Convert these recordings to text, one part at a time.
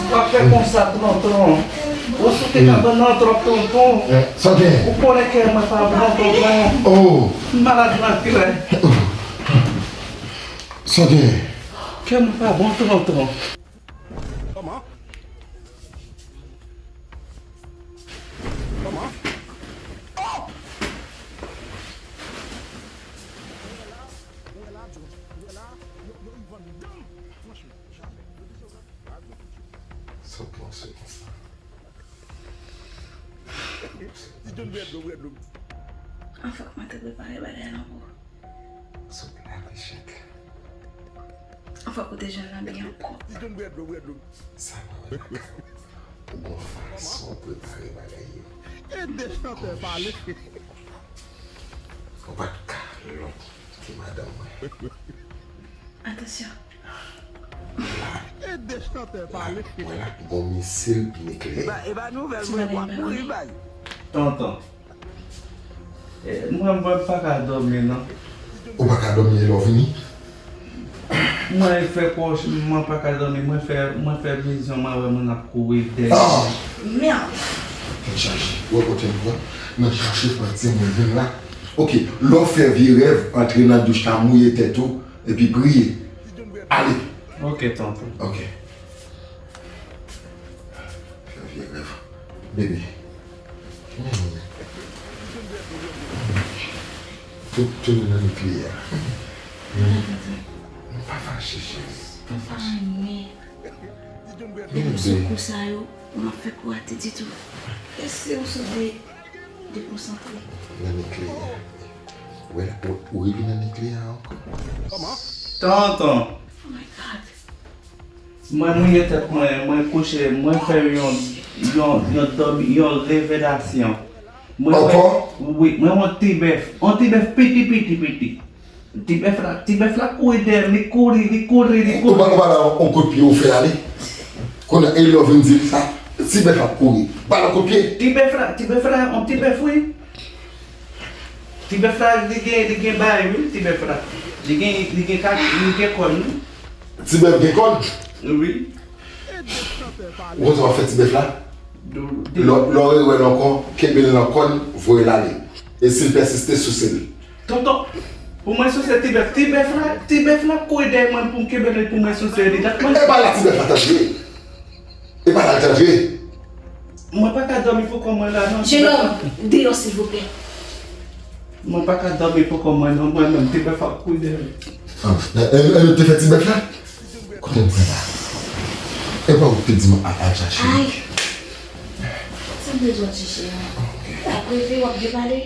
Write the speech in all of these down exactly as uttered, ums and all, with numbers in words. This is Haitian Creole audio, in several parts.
W ap fè konsa, tonton. Ou souke kabann nan twòp, tonton. Ou konnen kè mwen pa bon, tonton. M malad nan kè. Kè mwen pa bon, tonton. Sa w panse konsa? Anfen, mwen te prepare bagay lan pou ou. Sa w prepare chèk. Anfen, ou te jwenn lan byen ankò. Sa pa wè lakay ou. Ou gon fason w prepare bagay yo. Ou pa t ka lòt ki madanm mwen. Atansyon. Ede chantè pale. Mwen la, gon misil nikleyè. Eba, eba nouvèl mwen, w ap mouri bay. Tonton. Eh, mwen, mwen pa ka dòmi, non. Ou pa ka dòmi lè w vini? Mwen fè kòch, mwen pa ka dòmi, mwen fè, mwen fè vizyon, mwen wè moun ap kouri dèyè. Ah! Mèd! Fè chache. Ou wè kote m pran? Nan chache pran timoun vin la. Ok, lè w fè vye rèv, antre nan douch la, mouye tèt ou, epi priye. Ale. Ok, tonton. Ok. Fè vye rèv. Bebe. Tou, tounen nan nikleyè a. M pa fache, cheri. Pa fache. Depi sou kou sa yo, ou ap fè kou a te ditou. Èske ou sou de, dekonsantre? Nan nikleyè a. Wè, ou, ou rive nan nikleyè a ankò. Tonton. Oh my God. Mwen mouye tèt mwen, mwen kouche, mwen fè yon, yon, yon dòmi, yon revelasyon. Mwen wè, ankò? Wi, mwen wè yon ti bèf, yon ti bèf piti, piti, piti. Ti bèf la, ti bèf la kouri dèyè m, li kouri, li kouri, li kouri. Ou pa, ou pa ba l yon kout pye, ou fè l ale. Kounye a, e lè w vin di l sa, ti bèf ap kouri. Ba l yon kout pye. Ti bèf la, ti bèf la, yon ti bèf, wi. Ti bèf la, li gen, li gen bagay, wi, ti bèf la. Li gen, li gen kat, li gen kòn, wi. Ti bèf gen kòn? Wi. Ou konn sa w ap fè ti bèf la? Lè w rewè l ankò, kenbe l nan kòn, voye l ale. E si l pèsiste, souse l. Tonton, pou mwen souse ti bèf, ti bèf la, ti bèf la kouri dèyè mwen pou m kenbe l pou mwen souse li. E pa la ti bèf la tande. E pa la l tande. Mwen pa ka dòmi pou kò mwen la, non. Jenòm, deyò, silvouplè. Mwen pa ka dòmi pou kò mwen, non. Mwen menm, ti bèf ap kouri dèyè m. Ah, e, e, e, te fè ti bèf la? Kote m pran la? E pa ou ki te di m al, al chache? Ay! Sa m bezwen chache a? Ap reve, w ap depale?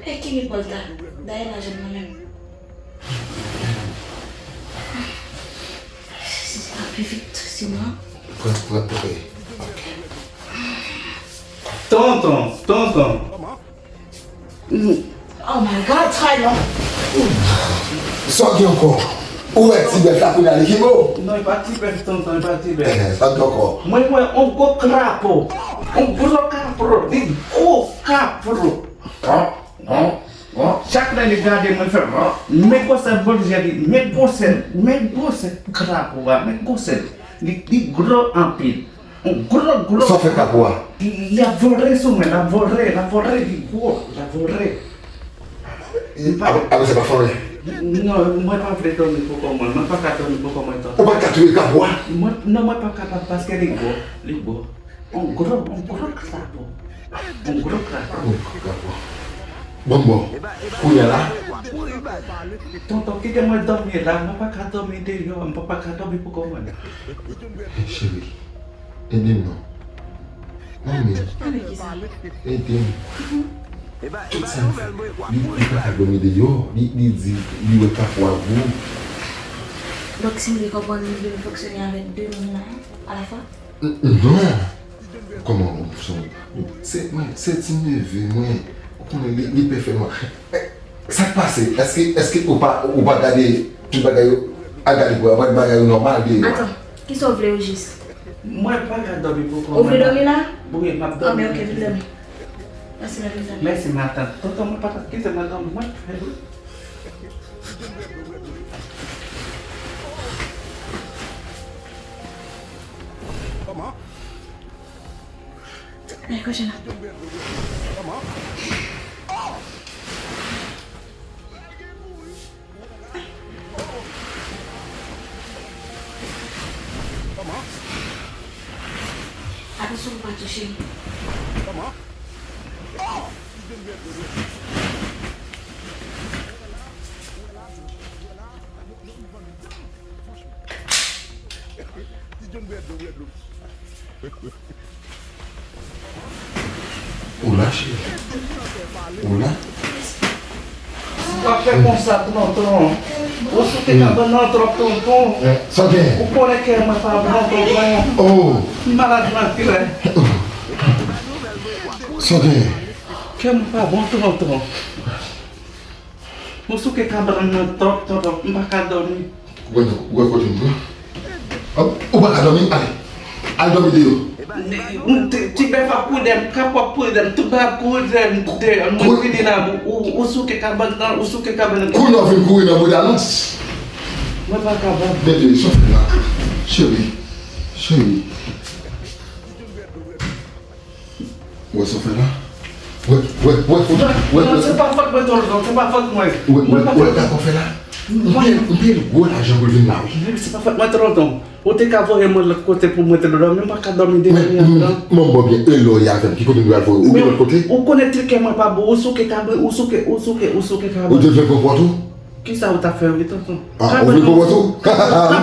E ki repòl ta? Dayè la jwenn mwen menm. Si se pa pi vit, sinon. Pran, pran, pran. Ok. Tonton, tonton. Oh my God, Tylon. Sa w gen ankò? Ou wè ti bèf la kounye a li ki bo? Non, e pa ti bèf, tonton, e pa ti bèf. Eh, sa w gen ankò? Mwen wè yon gwo krapo. Yon gwo krapo. Li gwo krapo. Chak lè li gade mwen fè, men gwosè bòl je li, men gwosè, men gwosè krapo a, men gwosè li, li gwo anpil. Yon gwo, gwo. Sa w fè krapo a? Li, li ap vole sou mwen, l ap vole, l ap vole, li gwo, l ap vole. Apre, apre sa pa fè anyen? Non, mwen pa vle dòmi pou kò mwen, mwen pa ka dòmi pou kò mwen, tonton. Ou pa ka touye krapo a? Mwen, non, mwen pa kapab paske li gwo, li gwo. On gwo, on gwo krapo. On gwo krapo. On gwo krapo. Bon, bon. Kounye a la? Tonton, kite mwen dòmi la. Mwen pa ka dòmi deyò. Mwen pa ka dòmi pou kò mwen. Cheri, ede m non. Mami, ede m. Tout sa m fè, li, li pa ka dòmi deyò. Li, li di, li wè krapo a gwo. Donk, si m byen konprann, li vle fonksyone avèk de moun la, alafwa? N-, non. Kòman ou son? Se, mwen, se ti neve mwen. Ou konnen li, li pè fè nwa. Eh, sa k pase? Èske, èske ou pa, ou pa gade tout bagay yo? Al gade pou, al gade bagay yo nòmal deyò. Atann, kisa w vle yo jis? Mwen pa ka dòmi pou kò mwen. Ou vle dòmi la? Wi, m ap dòmi. Ah, men ok, vin dòmi. Mèsi, mèsi, mèsi. Mèsi, matant. Tonton, mwen pa t ap kite mwen dòmi. Mwen fè wi. Tonton, Ay, kochon la. Atansyon pou pa touche m. Ou la, cheri? Ou la? Si w ap fè konsa, tonton, ou souke kabann nan twòp, tonton. Eh, sa w gen? Ou konnen kè mwen pa bon, tonton. Oh. M malad nan kè. Sa w gen? Kè mwen pa bon, tonton. Ou souke kabann nan twòp, tonton, m pa ka dòmi. Ou wè, ou wè kote m pran? Hop, ou pa ka dòmi, ale. Al dòmi deyò. Ti, ti bèf ap kouri dèyè m, kap ap kouri dèyè m, tout bagay ap kouri dèyè m, dèyè m, mwen vini la, ou, ou, ou souke kabann nan, ou souke kabann nan. Kounye a w vin kouri nan bouda lans. Mwen pa kapab. Bebe, sa w fè la? Cheri, cheri. Ou wè sa w fè la? Wè, wè, wè, wè, wè, non, wè. Se pa fòt mwen, tonton, se pa fòt mwen. Wè, wè, wè, gade sa w fè la? M peye, m peye l gwo lajan pou l vin la, wi. Bebe, se pa fòt mwen, tonton. Ou te ka voye mwen lòt kote pou mwen te dòmi, m pa ka dòmi deyò, non. Mwen, m bon byen, e lè w ye avè m, ki kote m dwe al voye w? Ou gen lòt kote? Ou konnen ti kè mwen pa bon, ou souke kabann, ou souke, ou souke, ou souke kabann. Ou te vle pran pòt ou? Kisa ou t ap fè, wi, tonton? Ah, ou vle pran pòt ou? Kabann.